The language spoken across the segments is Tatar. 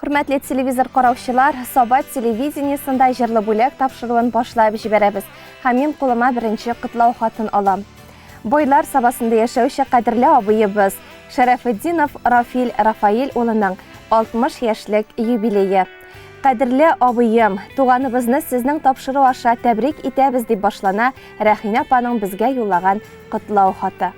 Хөрмәтле телевизор караучылар, Саба телевидениесында җырлы бүләк тапшыруын башлап җибәрәбез. Һәм мин кулыма беренче котлау хатын алам. Байлар Сабасында яшәүче кадерле абыебыз Шәрәфетдинов Рафил Рафаэль улының 60 яшьлек юбилее. Кадерле абыем, туганыбызны сезнең тапшыру аша тәбрик итәбез, дип башлана Рәхинә апаның безгә юллаган котлау хаты.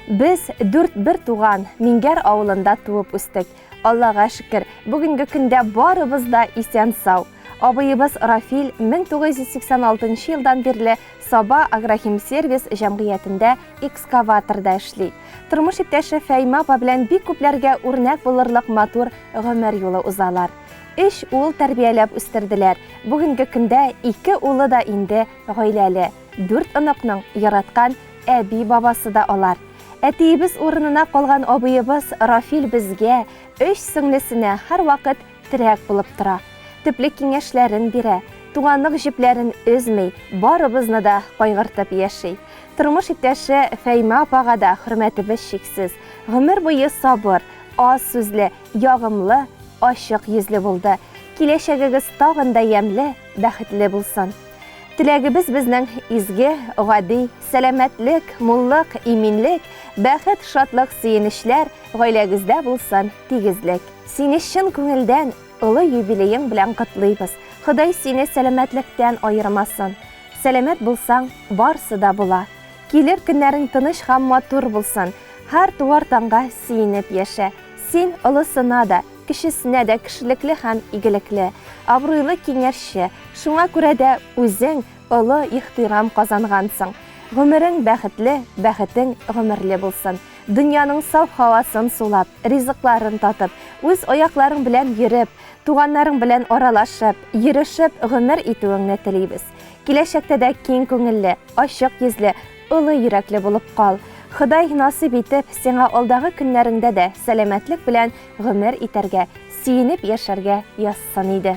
Без дүрт бер туган Миңгәр авылында туып үстек. Аллага шөкер, бүгенге көндә барыбыз да исән-сау. Абыебыз Рафил 1986 елдан бирле Саба Агрохимсервис җәмгыятендә экскаваторда эшли. Тормыш иптәше Фәймә апа белән бик күпләргә үрнәк булырлык матур гомер юлы узалар. Өч ул тәрбияләп үстерделәр. Бүгенге көндә ике улы да инде гаиләле. Дүрт оныкның яраткан әби-бабасы да алар. Әтиебез урынына калган абыебыз Рафил безгә, өч сеңлесенә һәрвакыт терәк булып тора. Төпле киңәшләрен бирә, туганлык җепләрен өзми, барыбызны да кайгыртып яши. Тормыш иптәше Фәймә апага да хөрмәтебез чиксез. Гомер буе сабыр, аз сүзле, ягымлы, ачык йөзле булды. Киләчәгегез тагын да ямьле, бәхетле булсын. Теләгебез безнең изге, гади, сәламәтлек, муллык, иминлек, бәхет, шатлык, сөенечләр, гаиләгездә булсын тигезлек. Сине чын күңелдән олы юбилеең белән котлыйбыз. Ходай сине сәламәтлектән аермасын. Сәламәт булсаң, барсы да була. Килер көннәрең тыныч һәм матур булсын. Һәр туар таңга сөенеп яшә. Син олысына да, Кечесенә дә кешелекле һәм игелекле, абруйлы киңәшче, шуңа күрә дә үзең олы ихтирам казангансың. Гомерең бәхетле, бәхетең гомерле булсын. Дөньяның саф һавасын сулап, ризыкларын татып, үз аякларың белән йөреп, туганнарың белән аралашып, йөрешеп гомер итүеңне телибез. Киләчәктә дә киң күңелле, ачык йөзле, Олы йөрәкле булып кал. Ходай насыйп итеп, сиңа алдагы көннәреңдә дә сәламәтлек белән гомер итәргә, сөенеп яшәргә язсын иде.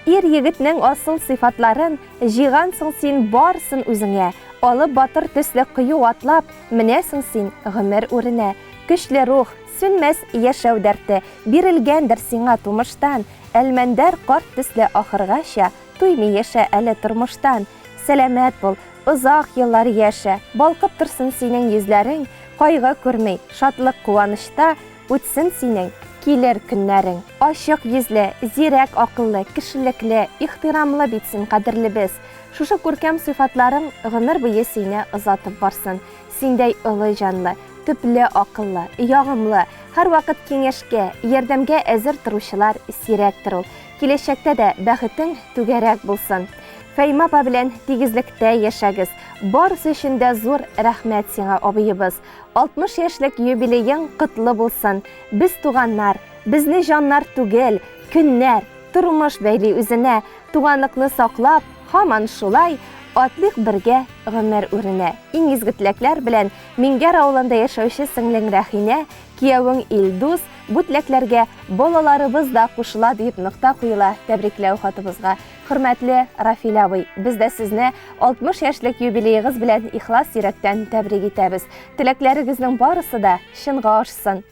Ир-егетнең асыл сыйфатларын җыйгансың син барысын үзеңә, алып батыр төсле кыю атлап, менәсең син гомер үренә. Көчле рух, сүнмәс яшәү дәрте бирелгәндер сиңа тумыштан, Әлмәндәр карт төсле ахыргача туймый яшә әле тормыштан. Сәламәт бул, Озак еллар яшә, балкып торсын синең йөзләрең, кайгы күрми, шатлык-куанычта үтсен синең килер көннәрең. Ачык йөзле, зирәк акыллы, кешелекле, ихтирамлы бит син, кадерлебез. Шушы күркәм сыйфатларың гомер буе сине озатып барсын. Синдәй олы җанлы, төпле акыллы, ягымлы, һәрвакыт киңәшкә, ярдәмгә әзер торучылар сирәктер ул. Киләчәктә дә бәхетең түгәрәк булсын. Фәймә апа белән тигезлектә яшәгез. Барысы өчен дә зур рәхмәт сиңа, абыебыз. 60 яшьлек юбилеең котлы булсын. Без туганнар, безне җаннар түгел, көннәр, тормыш бәйли үзенә. Туганлыкны саклап, һаман шулай атлыйк бергә гомер үренә. Иң изге теләкләр белән Миңгәр авылында яшәүче сеңлең Рәхинә, киявең Илдус, бу теләкләргә балаларыбыз да кушыла диеп нокта куела тәбрикләү хатыбызга. Хөрмәтле Рафил абый, без дә сезне 60 яшьлек юбилеегыз белән ихлас йөрәктән тәбрик итәбез. Теләкләрегезнең барысы да чынга ашсын.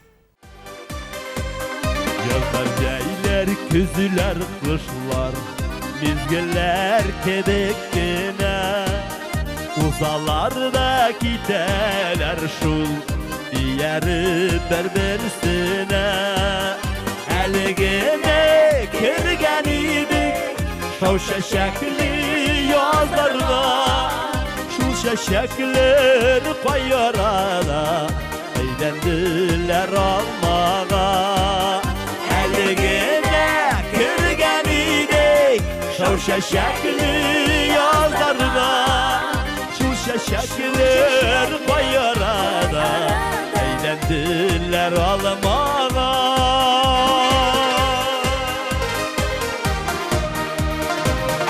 Язлар, җәйләр, көзләр, кышлар, мизгелләр кебек кенә узалар да китәләр шул, ияреп бер-берсенә. Әле генә кергән идек шау чәчәкле язларга, шул чәчәкләр кай арада әйләнделәр алмага. Әле генә кергән идек шау чәчәкле язларга, шул чәчәкләр кай арада әйләнделәр алмага.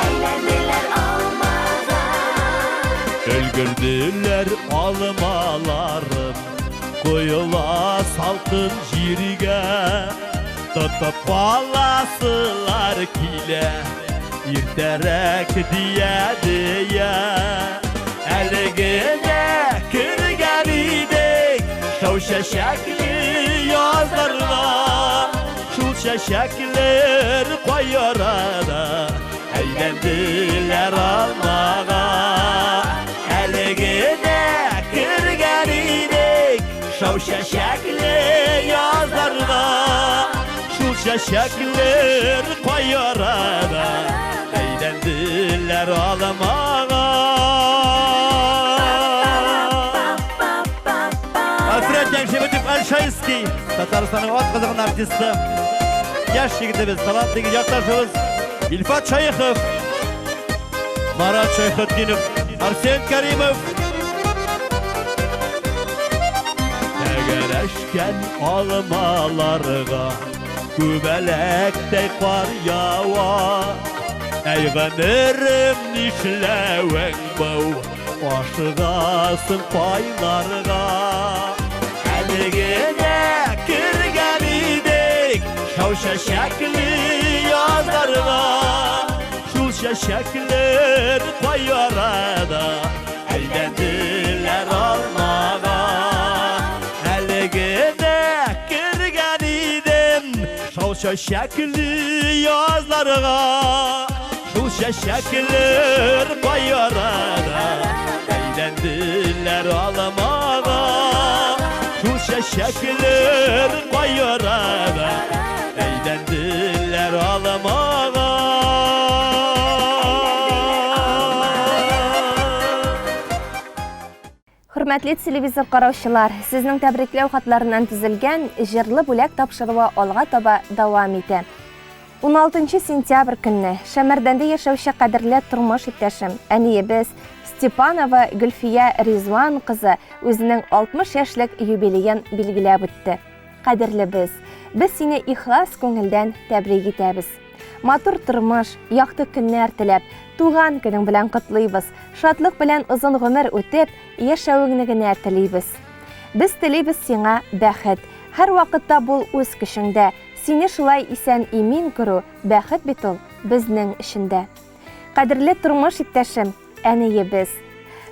Әйләнделәр алмага. Өлгерделәр алмаларым, коела салкын җиргә. Тотып каласылар килә, иртәрәк дия-дия. Әле генә кергән идек шау чәчәкле язларга. Шул. чәчәкләр кай арада әйләнделәр алмага. Әле генә кергән идек шау чәчәкле язларга. Шул чәчәкләр кай арада әйләнделәр алмага. Альфред Яңшибетов Альшайский, Татарстанның атказанган артисты, яшь егетебез, талантлы якташыбыз Илфат Шәехов, Марат Шәйхетдинов, Арсен Каримов. Тәгәрәшкән алмаларга күбәләктәй кар ява. Әй, гомерем, нишләвең бу? Ашыгасың кайларга? Әле генә кергән идек шау чәчәкле язларга. Шул чәчәкләр кай арада әйләнделәр алмага? Әле генә кергән идем шау чәчәкле язларга. Шул чәчәкләр кай арада әйләнделәр алмага? Шул чәчәкләр кай арада әйләнделәр алмага? Хөрмәтле телевизор караучылар, сезнең тәбрикләү хатларыннан төзелгән Җырлы бүләк тапшыруы алга таба дәвам итә. 16 сентябрь көнне Шәмәрдәндә яшәүче кадерле тормыш иптәшем, әниебез Степанова Гөлфия Ризван кызы үзенең 60 яшьлек юбилеен билгеләп үтте. Кадерлебез, без сине ихлас күңелдән тәбрик итәбез. Матур тормыш, якты көннәр теләп, туган көнең белән котлыйбыз. Шатлык белән озын гомер үтеп, яшәвеңне генә телибез. Без телибез сиңа бәхет. Һәрвакытта бул үз көчеңдә. Сине шулай исән-имин күрү, бәхет бит ул безнең өчен дә. Кадерле тормыш иптәшем, әниебез.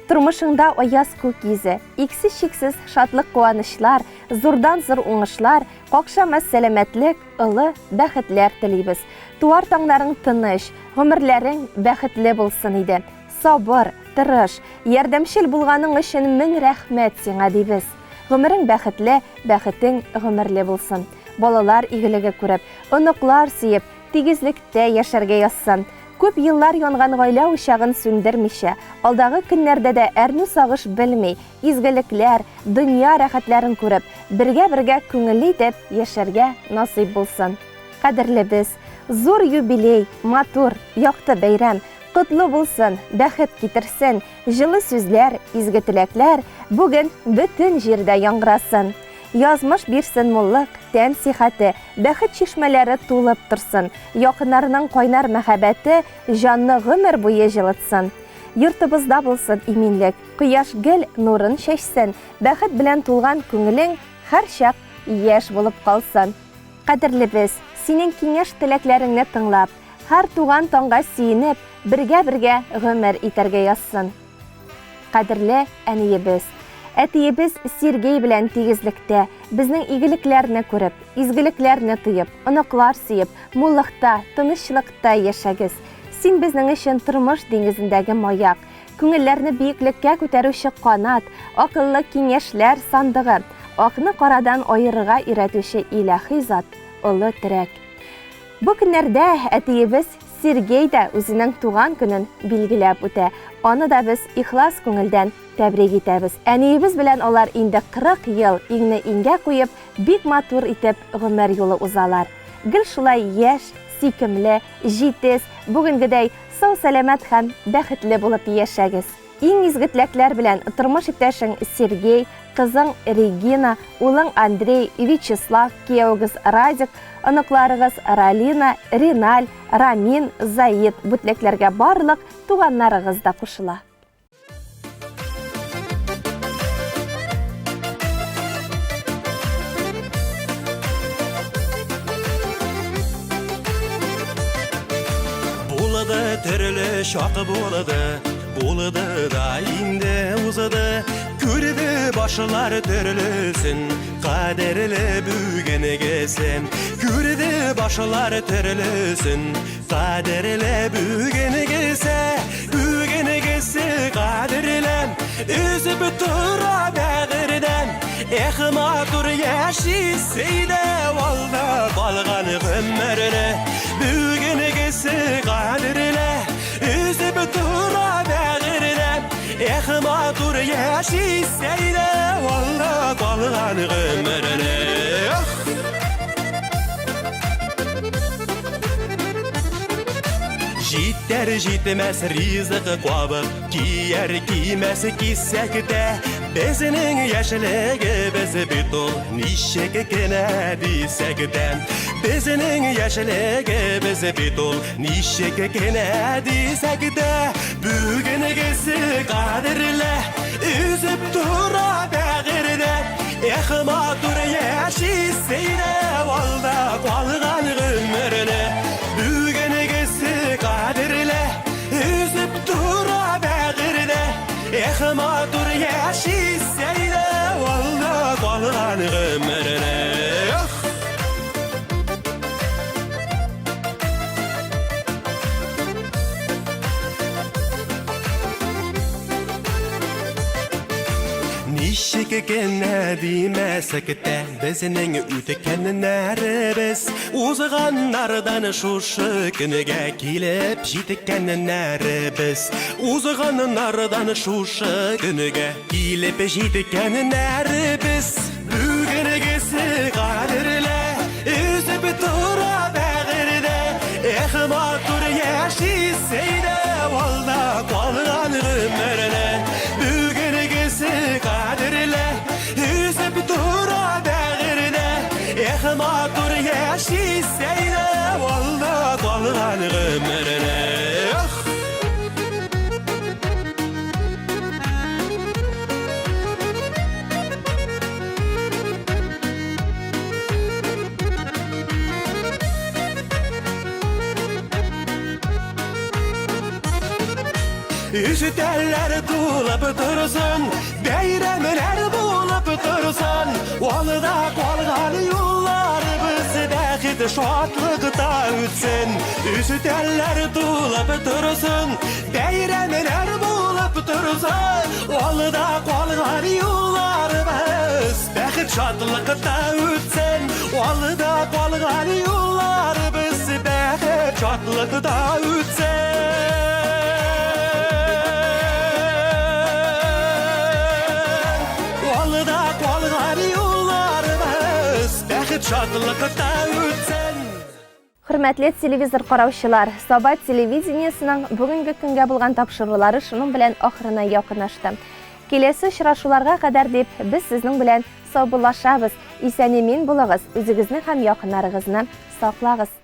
Тормышыңда аяз күк йөзе, иксез-чиксез шатлык-куанычлар, зурдан-зур уңышлар, какшамас сәламәтлек, олы бәхетләр телибез. Туар таңнарың тыныч, гомерләрең бәхетле булсын иде. Сабыр, тырыш, ярдәмчел булганың өчен мең рәхмәт сиңа, дибез. Гомерең бәхетле, бәхетең гомерле булсын. Балалар игелеге күреп, оныклар сөеп, тигезлектә яшәргә язсын. Күп еллар янган гаилә учагын сүндермичә, алдагы көннәрдә дә әрнү-сагыш белми, изгелекләр, дөнья рәхәтләрен күреп, бергә-бергә күңелле итеп яшәргә насыйп булсын. Кадерлебез, зур юбилей, матур, якты бәйрәм, котлы булсын, бәхет китерсен, җылы сүзләр, изге теләкләр бүген бөтен җирдә яңгырасын. Язмыш бирсен муллык, тән сихәте, бәхет чишмәләре тулып торсын, якыннарының кайнар мәхәббәте җанны гомер буе җылытсын. Йортыбызда булсын иминлек, кояш гел нурын чәчсен, бәхет белән тулган күңелең һәрчак яшь булып калсын. Кадерлебез, синең киңәш-теләкләреңне тыңлап, һәр туган таңга сөенеп, бергә-бергә гомер итәргә язсын. Кадерле әниебез! Әтиебез Сергей белән тигезлектә, безнең игелекләрне күреп, изгелекләрне тоеп, оныклар сөеп, муллыкта, тынычлыкта яшәгез. Син безнең өчен тормыш диңгезендәге маяк, күңелләрне биеклеккә күтәрүче канат, акыллы киңәшләр сандыгы, акны карадан аерырга өйрәтүче илаһи зат, олы терәк. Бу көннәрдә әтиебез Сергей да үзенең туган көнен билгеләп үтә. Аны да без ихлас күңелдән тәбрик итәбез. Әниебез белән алар инде 40 ел иңне иңгә куеп, бик матур итеп гомер юлы узалар. Гел шулай яшь, сөйкемле, җитез, бүгенгедәй сау-сәламәт һәм бәхетле булып яшәгез. Иң изге теләкләр белән тормыш иптәшең Сергей, кызың Регина, улың Андрей, Вячеслав, киявегез Радик, оныкларыгыз Ралина, Риналь, Рамин, Заид, бу теләкләргә барлык туганнарыгыз да кушыла. Булды төрле чак булды, булды да инде узды. Күрде башлар төрлесен, кадерле бүгенгесен. Бүгенгесе күрде башлар төрлесен, кадерле бүгенгесе, бүгенгесе кадерле, өзеп тора бәгырьдән. Эх, матур яшисе иде алда калган гомерне. Бүгенгесе кадерле, өзеп тора бәгырьдән. Эх, матур яшисе иде алда калган гомерне. Эх! Җитәр җитмәс ризык кабып, кияр кимәс кисәк тә, безнең яшьлегебез бит ул ничек кенә дисәк тә. Безнең яшьлегебез бит ул ничек кенә дисәк тә, бүгенгесе кадерле, өзеп тора бәгырьдә. Эх, матур яшисе иде алда калган гомерне. Бүгенгесе кадерле, өзеп тора бәгырьдә. Эх, матур яшисе иде алда калган гомерне. Эх! Ничек кенә димәсәк тә, безнең үткәннәребез, узганнардан шушы көнгә килеп җиткәннәребез, узганнардан шушы көнгә килеп җиткәннәребез. Бүгенгесе кадерле, өзеп тора бәгырьдә. Эх, матур яшисе иде алда калган гомерне. Бүгенгесе кадерле, өзеп тора бәгырьдә. Эх, матур яшисе иде алда калган гомерне. Эх! Өстәлләр тулып торсын, бәйрәмнәр булып торсын, алда калган юлларыбыз бәхет шатлыкта үтсен. Өстәлләр тулып торсын, бәйрәмнәр булып торсын, алда калган юлларыбыз бәхет шатлыкта үтсен. Алда калган юлларыбыз бәхет шатлыкта үтсен. Алда калган юлларыбыз бәхет шатлыкта үтсен. Хөрмәтле телевизор караучылар, Саба телевидениесының бүгенге көнгә булган тапшырулары шуның белән ахырына якынлашты. Киләсе очрашуларга кадәр дип, без сезнең белән саубуллашабыз. Исән-имин булыгыз, үзегезне һәм якыннарыгызны саклагыз.